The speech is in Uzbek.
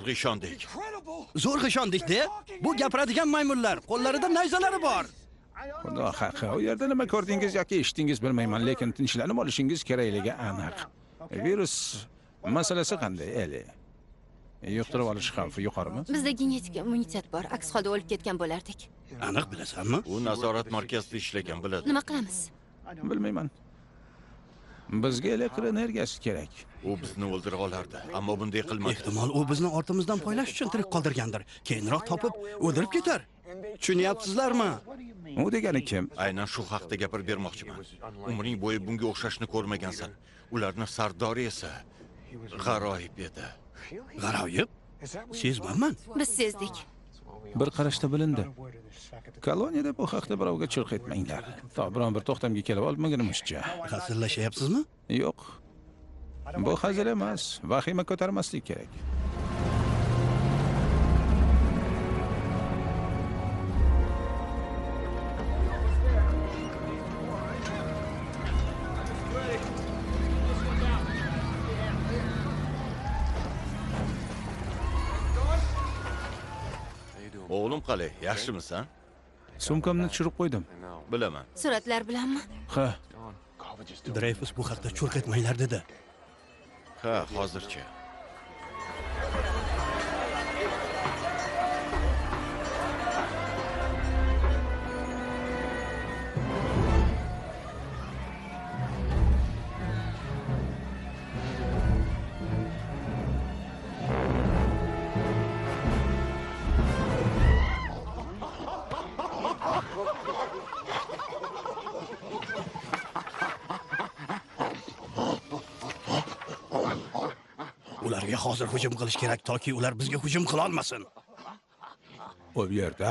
Ishondik. Zo'rg'a ishondik de. Bu gapiradigan maymunlar, qo'llarida nayzalari bor. Xudo haqi, u yerda nima ko'rdingiz yoki eshitdingiz bilmayman, lekin tinchlanib olishingiz kerakligi aniq. Virus masalasi qanday, Eli? Yuqtirib olish xavfi yuqorimi? Bizda genetik immunitet bor, aks holda o'lib ketgan bo'lardik. Aniq bilasanmi? U nazorat markazida ishlagan, biladi. Nima qilamiz? Bilmayman. Bizga elektr energiyasi kerak. U bizni o'ldira olardi, ammo bunday qilmadi. Ehtimol u bizni ortimizdan poylash uchun tirik qoldirgandir. Keyinroq topib o'ldirib ketar. Tushunyapsizlarmi? U degani kim? Aynan shu haqda gapirib bermoqchiman. Umring bo'yi bunga o'xshashni ko'rmagansan. Ularni sardori esa g'aroyib edi. G'aroyib? Sezmanman. Biz sezdik. Bir qarashda bilindi. Koloniyada bu haqda birovga chirq etmanglar. To biron bir to'xtamga kelib olmagunimizcha. Hazillashyapsizmi? Yo'q. Bu hazil emas. Vahima ko'tarmaslik kerak. O'g'lim qalay, yaxshimisan? Sumkamni tushirib qo'ydim. Bilaman. Suratlar bilanmi? Ha. Dreyfus bu haqda churq etmanglar dedi. Ha, hozircha. Ularga hozir hujum qilish kerak, toki ular bizga hujum qila olmasin. U yerda